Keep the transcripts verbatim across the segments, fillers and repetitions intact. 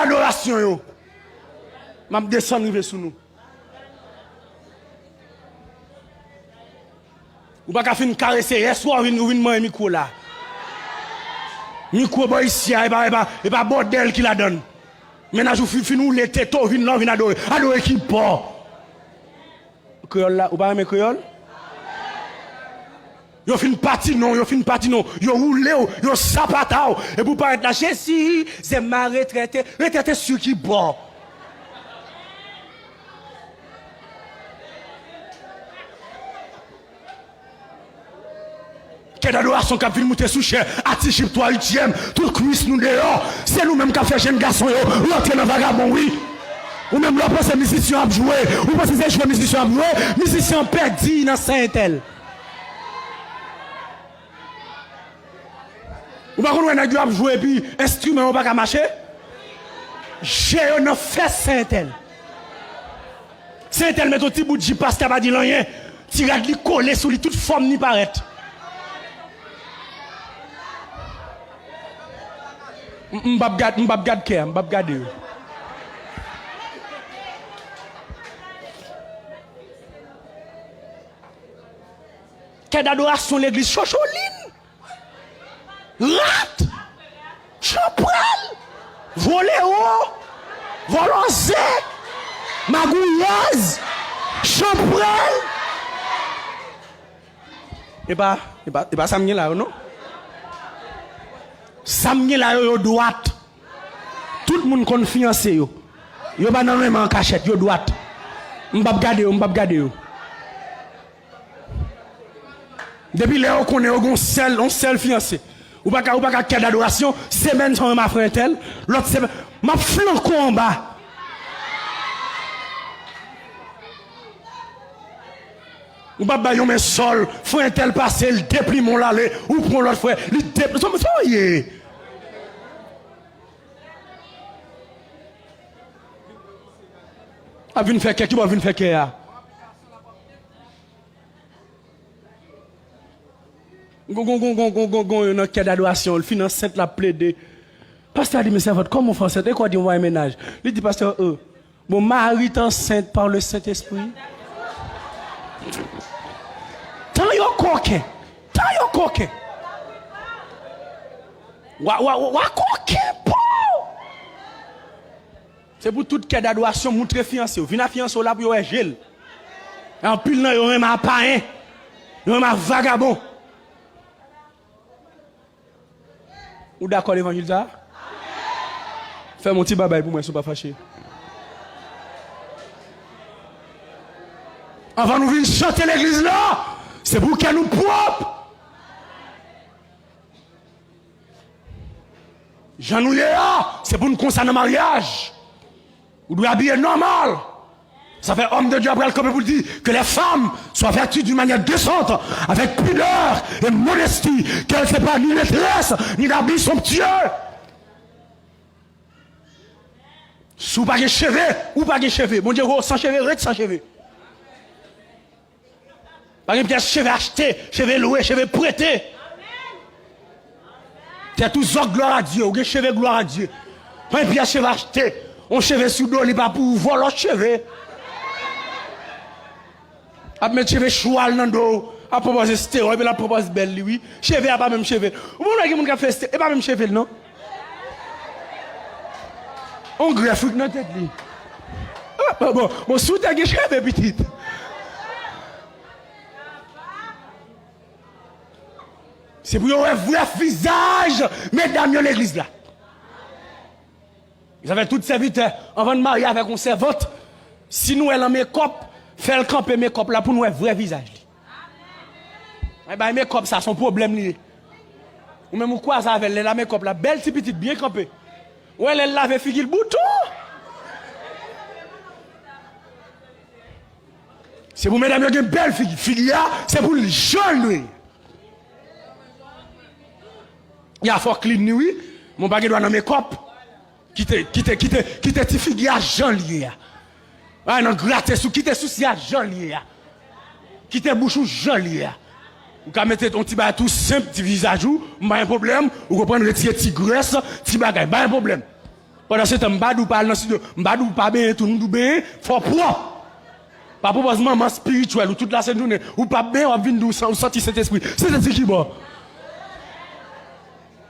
Adorasyon yo. M ap desann rive sou nou. Ou pa ka fin karese yèswa, ou vin, ou vin manyen mikwo la. Mikwo bò isi a, e pa, e pa, e pa bòdèl ki ladan l. Mennaj ou fin, fin woule tete w, vin la, ou vin adore. Adore ki bò? Kreyòl la, ou pa renmen kreyòl? Yo fin pati non, yo fin pati non. Yo woule w, yo sapata w. Epi w parèt la, Jezi, se ma retrete. Retrete sou ki bò? Kèt adorasyon k ap vin moute sou chè, atis jip twa uityèm, tout kwis nou deyò. Se nou menm k ap fè jenn gason yo rantre nan vagabon, wi. Ou menm lè w panse mizisyen ap jwe, ou panse se jwe mizisyen ap jwe, mizisyen an pèdi nan sen entèl. Ou pa konn wè nèg yo ap jwe epi enstriman yo pa ka mache? Je yo nan fès sen entèl. Sen entèl met yon ti bout jip, pastè pa di l anyen. Ti rad li kole sou li, tout fòm li parèt. M, m p ap gad, m p ap gad kè a, m p ap gade yo. Kè dadorasyon legliz Chocholin. Rat! Chanpral! Volewo! Vòlò zen! Magouyèz! Chanpral! E pa, e pa, e pa sa m gen la yo, non. Sa m gen la yo, yo dwat. Tout moun konn fiyanse yo. Yo pa nan renmen an kachèt, yo dwat. M p ap gade yo, m p ap gade yo. Depi lè yo konnen yo gon sèl, yon sèl fiyanse. Ou pa ka, ou pa ka kè dadorasyon, semèn sa w renmen a frè entèl, lòt semèn, m ap flanke w anba. Ou p ap bay yon men sòl, frè entèl pase, l deplimen w l ale, ou pran lòt frè, li dep-, sa, sa w ye? Ap vin fè kè, ki bò vin fè kè a? Gon, gon, gon, gon, gon, gon, gon, yo nan kè dadorasyon, l fin ansent, l ap plede. Pastè a di, "Mes sèvant, comment vous faites? Et quoi, dis-moi, un ménage?" Li di, "Pastè, euh, mon mari est enceinte par le Saint-Esprit." Tan yo koken, tan yo koken. Wa, wa, wa, wa koken, po! Se pou tout kè dadorasyon moutre fiyanse yo. Vin a fiyanse w la pou yo wè je l. Anpil nan yo renmen a payen. Yo renmen a vagabon. Ou dakò levanjil sa a? Fè m yon ti babay pou mwen si w pa fache. Anvan nou vin chante legliz la, se pou kè nou pwòp. Jan nou ye a, se pou n konsa nan maryaj. Ou dwe abiye nòmal. Sa fè òm de Dye a pral kanpe pou l di, "Que les femmes soient vêtues d'une manière décente, avec pudeur et modestie, qu'elles n'aient pas ni détresse, ni d'habits somptueux." Si w pa gen cheve, ou pa gen cheve. Bondye wè w san cheve, ret san cheve. Pa gen pyès cheve achte, cheve lwe, cheve prete. Tèt ou zòk, glwa a Dye, ou gen cheve, glwa a Dye. Pa gen pyès cheve achte, yon cheve sou do, li pa pou ou, vòlò cheve. Ap met cheve chwal nan do w, ap pwopòze estewòy, epi l ap pwopòze bèl li, wi. Cheve a pa menm cheve. Ou konn wè gen moun k ap fè este-, e pa menm cheve l, non. On grèf, wi, k nan tèt li. Ah, bon, bon, bon, si w te gen cheve, pitit. Se pou yo wè vrè vizaj medam yo legliz la. Sa fè tout sèvitè, anvan n marye avèk yon sèvant, si nou wè l an mekòp, fè l kanpe mekòp la pou n wè vrè vizaj li. Ay, bay mekòp sa, se yon pwoblèm li ye. Ou menm ou kwaze avè l, lè l a mekòp la, bèl ti pitit byen kanpe. Ou wè lè l lave figi l bouton. Se pou medam yo gen bèl figi. Figi a, se pou l jan l dwe ye. Ya fò clean li wi, men w pa gen dwa nan mekòp. Kite, kite, kite, kite ti figi a jan l ye a. Pa nan grate sou, kite sousi a jan l ye a. Kite bouch ou jan l ye a. Ou ka mete yon ti bagay tou senp, ti vizaj ou, m pa gen pwoblèm. Ou konprann, retire ti grès, ti bagay, pa gen pwoblèm. Pandan se tan, m pa di w pa al nan estidyo, m pa di w pa benyen tou, m di w benyen, fò w pwòp. Pa pwopòz manman espirityèl ou tout lasent jounen, ou p ap benyen, w ap vin di w sa, ou santi Sentespri. Sentespri ki bò?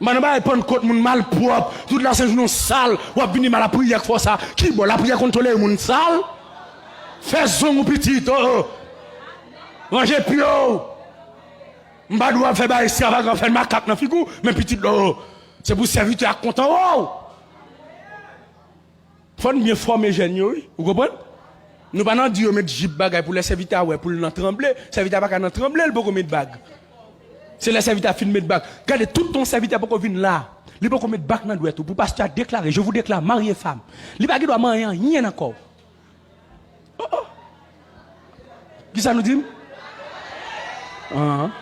M pa nan bagay Pannkòt, moun malpwòp, tout lasent jounen w sal, w ap vin di m al lapriyè k fè w sa. Ki bò? Lapriyè konn tolere moun sal? Fè zong ou pitit, o, o. Ranje pye w. M pa di w ap fè bagay ekstravagan, fè makak nan figi w, men pitit, o, o. Se pou sèvitè a kontan, o. Fò n byen fòme jèn yo, wi. Ou konprann? Nou pa nan di yo met jip bagay pou lè sèvitè a wè, pou l nan tranble. Sèvitè a pa ka nan tranble, l poko met bag. Se lè sèvitè a fin met bag. Gade, tout tan sèvitè a poko vin la, li poko met bag nan dwèt ou. Pou pastè a deklare, "Je vous déclare mari et femme." Li pa gen dwa manyen anyen nan kò w. Oh, oh. Kisa nou di m? Ahan.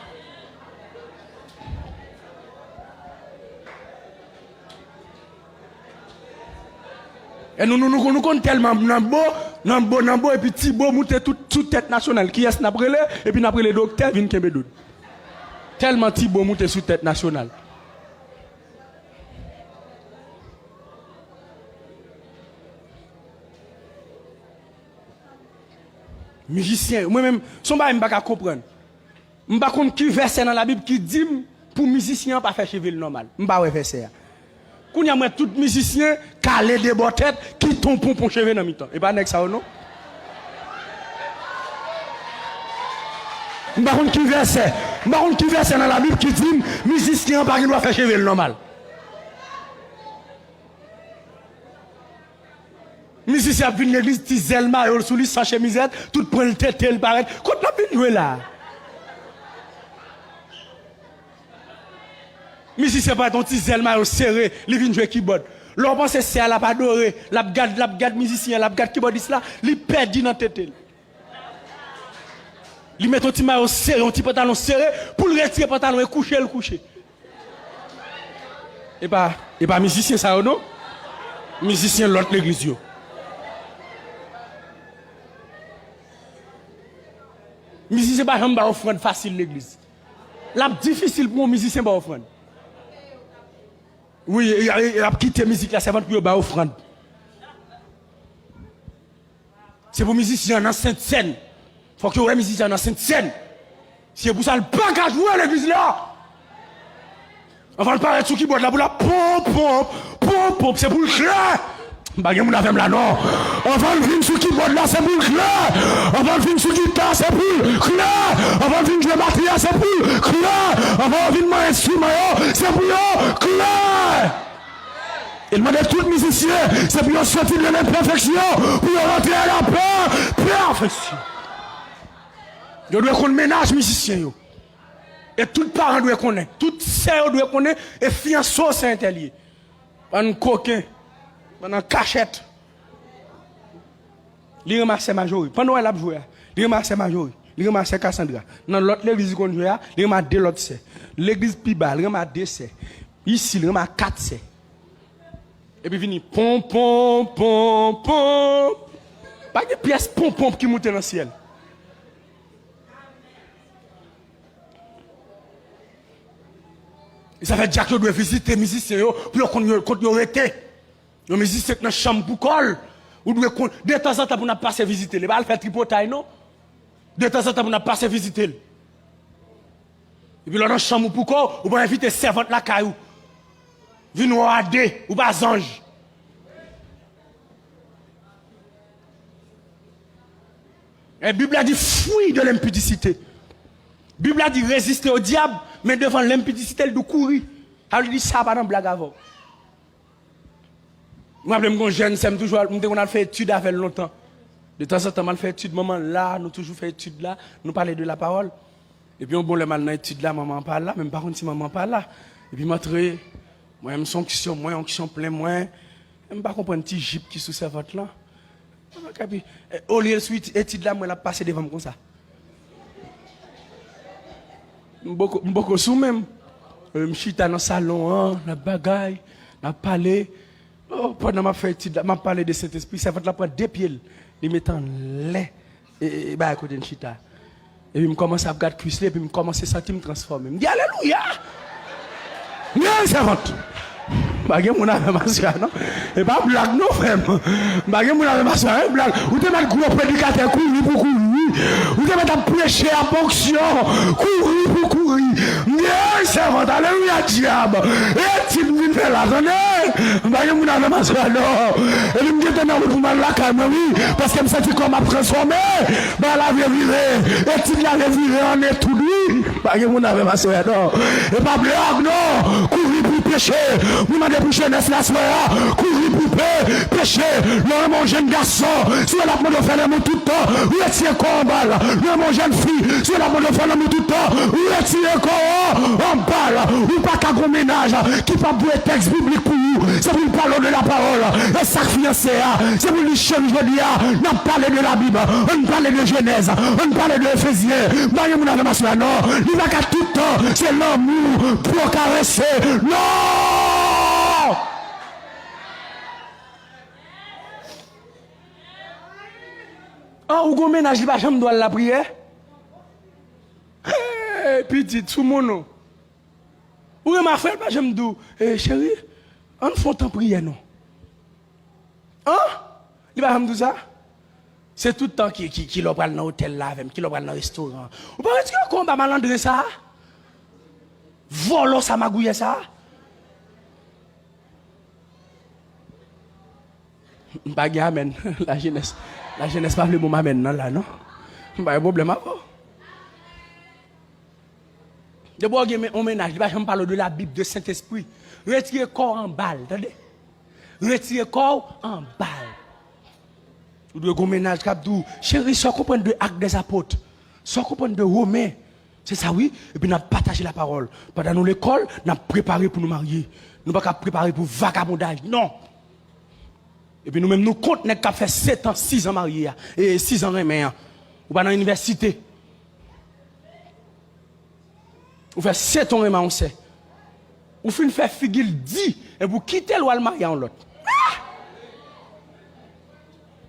E nou, nou, nou, nou konn tèlman nan bo, nan bo, nan bo, epi ti bo moute tout sou tèt nasyonal. Kiyès n ap rele? Epi n ap rele doktè vin kenbe dòd. Tèlman ti bo moute sou tèt nasyonal. Mizisyen, mwen menm, se yon bagay m pa ka konprann. M pa konn ki vèsè nan Labib ki di m pou mizisyen an pa fè cheve l nòmal. M pa wè vèsè a. Kounye a, m wè tout mizisyen kale de bò tèt, kite yon ponpon cheve nan mitan. E pa nèg sa yo, non? M pa konn ki vèsè, m pa konn ki vèsè nan Labib ki di m mizisyen an pa gen dwa fè cheve l nòmal. Mizisyen ap vin legliz, ti zèl mayo l sou li, san chemizèt, tout pwen l tete l parèt. Kot l ap vin jwe la? Mizisyen parèt yon ti zèl mayo sere, li vin jwe kibòd. Lè w panse sè a l ap adore, l ap gad, l ap gad mizisyen an, l ap gad kibòdis la, li pèdi nan tete l. Li met yon ti mayo sere, yon ti pantalon sere, pou l retire pantalon e kouche, l kouche. E pa, e pa mizisyen sa yo, non. Mizisyen lòt legliz yo. Mizisyen pa janm bay ofrann fasil legliz. L ap difisil pou yon mizisyen bay ofrann. Wi, y, y, y ap kite mizik la sèvant pou yo bay ofrann. Se pou mizisyen an nan sentsèn. Fòk yo wè mizisyen an nan sentsèn. Se pou sa l pa ka jwe legliz la. Anvan l parèt sou kibòd la pou l ap ponp, ponp, ponp, ponp, se pou l klè. M pa gen moun avè m la, non. Anvan l vin sou kibòd la, se pou l klè. Anvan l vin sou gita, se pou l klè. Anvan l vin jwe batri a, se pou l klè. Anvan yo vin manyen enstriman yo, se pou yo klè. E l mande tout mizisyen, se pou yo soti de lenpèfeksyon, pou yo rantre a la pè-, pèfeksyon. Yo dwe konn mennaj mizisyen yo. E tout paran dwe konnen, tout sè yo dwe konnen, e fiyanse w se entèl ye. Bann koken, bann an kachèt. Li renmen ak sè Majori. Pandan w wè l ap jwe a, li renmen ak sè Majori. Li renmen ak sè Kasandra. Nan lòt legliz li konn jwe a, li renmen ak de lòt sè. Legliz pi ba, li renmen ak de sè. Isi, li renmen ak kat sè. Epi vini pon, pon, pon, pon. Pa gen pyès pon, pon ki moute nan syèl. E sa fè dyak yo dwe vizite mizisyen yo pou yo konn yo, kot yo rete. Yon mizisyen k nan chanm pou kò l, ou dwe konn, detanzantan pou n ap pase vizite l. E pa al fè tripotay, non. Detanzantan pou n ap pase vizite l. Epi lè w nan chanm ou pou kò w, ou pa envite sèvant lakay ou. Vin wè w a de, ou pa zanj. E Bib la di, fuis de l'impudicité. Bib la di, reziste o dyab, men devan lenpidisite, l di w kouri. Sa vle di sa pa nan blag avè w. M raple m gon jèn sè m toujou al, m te konn al fè etid avè l lontan. Detanzantan, m al fè etid, manman l la, nou toujou fè etid la, nou pale de lapawòl. Epi yon bon lè m al nan etid la, manman an pa la, men m pa konn si manman an pa la. Epi m antre, mwen, m se onksyon, mwen, onksyon plen mwen. M pa konprann ti jip ki sou sèvant lan. Epi, eh, olye l sou eti-, etid la, m wè l ap pase devan m konsa. M poko, m poko sou menm. Eh, m chita nan salon an, n ap bagay, n ap pale. Oh, pandan m ap fè etid la, m ap pale de Sentespri, sèvant la pran de pye l, li met anlè, e, e, bagay kote n chita. Epi m kòmanse ap gad kwis li, epi m kòmanse santi m transfòme. M di, "Alelouya! Mwen sèvant!" Pa gen moun avè m aswè a non. E pa blag non, frè m. Pa gen moun avè m aswè a, e blag. Ou te mèt gwo predikatè kouri pou kouri. Ou te mèt ap preche ap onksyon, kouri pou kouri. M di, ey, sèvant, alelouya, dyab. E etid m vin fè la, tande. Pa gen moun avè m aswè a non. Epi m gentan nan wout pou m al lakay mwen, wi. Paske m santi kò m ap transfòme. Ba la vire vire. Etid la vire vire an etid, wi. Pa gen moun avè m aswè a non. E pa blag non. Kouri pou peche. Mwen mande pou jenès la aswè a. Kouri pou pe, peche. Lè w renmen yon jenn gason, si w ap mande w fè lanmou tout tan, retire kò w anba l. Lè w renmen yon jenn fi, si w ap mande w fè lanmou tout tan, retire kò w anba l. Ou pa ka gon mennaj ki p ap voye tèks biblik pou ou. Se pou l pale w de la pawòl. E sa k fiyanse a, se pou l li cheri jodi a, n ap pale de Labib, ann pale de Jenèz, ann pale de Efezyen. Pa gen moun avè m aswè a non. Li pa ka tout tan, se lanmou pou w karese. Non! An, ou gon mennaj, li pa janm dwe al lapriyè? Hey, pitit, sou mon non. Ou renmen afè l pa janm di w, eh, cheri, ann fè yon tan priyè non. An? Li pa janm di w sa? Se tout tan ki, ki, ki lè w pral nan otèl la avè m, ki lè w pral nan restoran. Ou pa retire kò w anba malandren sa a? Vòlò sa, magouyè sa a? M pa gen amèn. Lajenès, lajenès pa vle bon amèn nan la non. M pa gen pwoblèm avè w. Depi w gen men- yon mennaj, li pa janm pale w de Labib, de Sentespri. Retire kò w anba l, tande? Retire kò w anba l. Ou dwe gon mennaj k ap di w, cheri, sa w konprann de Actes des Apôtres? Sa w konprann de Women? Se sa wi. Epi n ap pataje lapawòl. Pandan nou lekòl, n ap prepare pou nou marye. Nou pa ka prepare pou vagabondaj, non. Epi nou menm nou kont nèg k ap fè sèt an, sis an marye a, e sis an renmen an. Ou pa nan inivèsite. Ou fè sèt an renmen a yon sè. Ou fin fè figi l di, epi w kite l w al marye a yon lòt. Ah!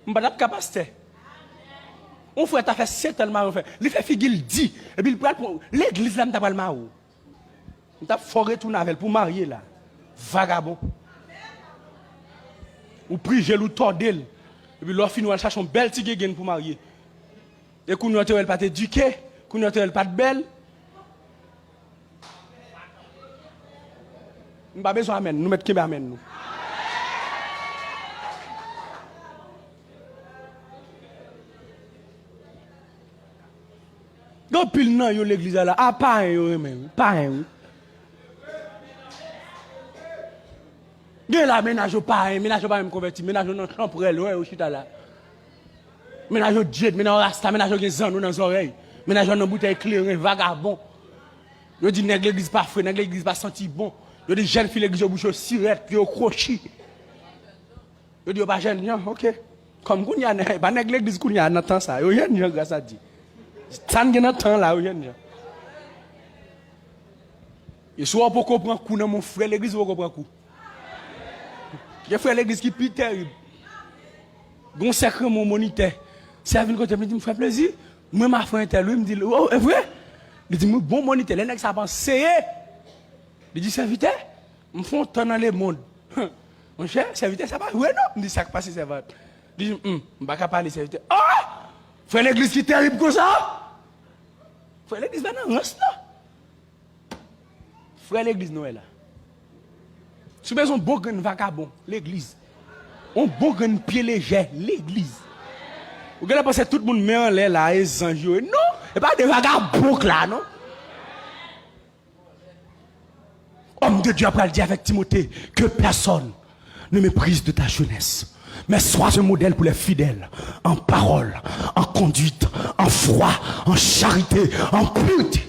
M pa t ap ka pastè. Yon frè ta fè sèt an l marye yon frè. Li fè figi l di, epi l pral pran legliz la m ta pral mare w. M t ap fè w retounen avè l pou w marye la. Vagabon. Ou prije l, ou tòde l. Epi lè w fini, w al chache yon bèl ti gengenn pou w marye. E kounye a w te wè l pa t edike, kounye a w te wè l pa t bèl. M pa bezwen amèn, nou mèt kenbe amèn nou. Gen anpil nan yo legliz la la, a payen yo renmen wi, payen wi. Gen la mennaj yo payen, mennaj yo pa menm konvèti, mennaj yo nan chanpwèl, wè yo chita la. Mennaj yo djed, mennaj yo rasta, mennaj yo gen zanno nan zòrèy, mennaj yo nan boutèy kleren, vagabon. Yo di nèg legliz pa fre, nèg legliz pa santi bon. Yo di jèn fi legliz yo bouch yo sirèt, pye yo kwochi. Yo di yo pa jènjan, oke. Kòm kounye a, nè- pa nèg legliz kounye a nan tan sa, yo jènjan gras a Dye. Sa n gen nan tan la, yo jènjan. E si w poko pran kou nan men yon frè legliz, ou poko pran kou. Gen frè legliz ki pi tèrib. Gon sè k renmen yon monitè. Sè a vin kote m, li di m, "Frè Plezi, mwen renmen frè entèl wi." M di l, "O, e vre?" Li di m, "Wi, bon monitè, lè nèg sa ap anseye." Li di, "Sèvitè, m fè yon tan nan lemonn." Monchè, sèvitè, sa pa vre non. M di, "Sa k pase, sèvant?" Li di, "Hum, m pa ka pale, sèvitè." Ah! Frè legliz ki tèrib konsa? Frè legliz pa nan rans non. Frè legliz nou wè la. Si w bezwen yon bon grenn vagabon, legliz. Yon bon grenn pye lejè, legliz. Ou genlè panse tout moun men anlè la, e zanj yo ye. Non, e pa de vagabon k la, non. Homme de Dieu a pral di avèk Timote, que personne ne méprise de ta jeunesse, mais sois un modèle pour les fidèles en parole, en conduite, en foi, en charité, en pureté.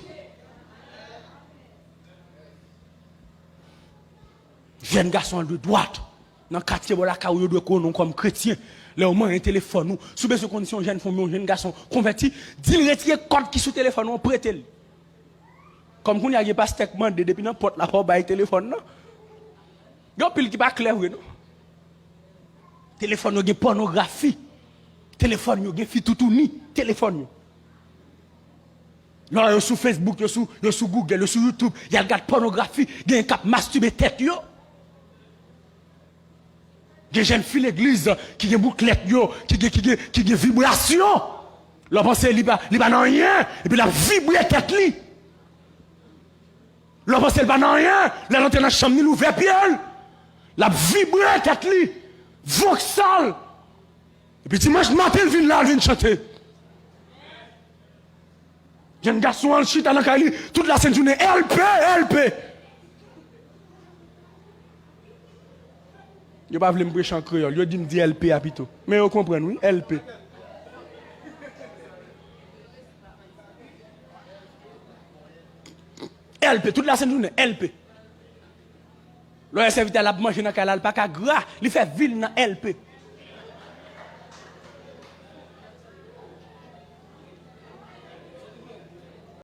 Jèn gason an dwe dwat. Nan katye bò lakay ou, yo dwe konnen w kòm kretyen. Lè w manyen telefòn ou, si w bezwen konn si yon jèn fanm, yon jèn gason konvèti, di l retire kòd ki sou telefòn ou an, prete l. Kòm kounye a gen pastè k mande depi nan pòt la pa w bay telefòn nan. Gen anpil ki pa klè vre non. Telefòn yo gen pònografi. Telefòn yo gen fi toutouni. Telefòn yo. Lò yo sou Facebook, yo sou, yo sou Google, yo sou YouTube, y al gad pònografi, genyen k ap mastibe tèt yo. Gen jèn fi legliz ki gen bouklèt yo, ki gen, ki gen, ki gen vibrasyon. Lè w panse li pa, li pa nan anyen, epi l ap vibre tèt li. Lè w panse l pa nan anyen, lè l antre nan chanm ni l ouvè pye l. L ap vibre tèt li. Voksal. Epi dimanch maten l vin la, l vin chante. Jèn gason an chita nan kay li, tout lasent jounen, L P, L P. Yo pa vle m preche an kreyòl, yo di m di L P a pito. Men yo konprann wi, L P. L P, tout lasent jounen, L P. Lè w wè sèvitè a l ap manje nan kay la, l pa ka gra, li fè vi l nan L P.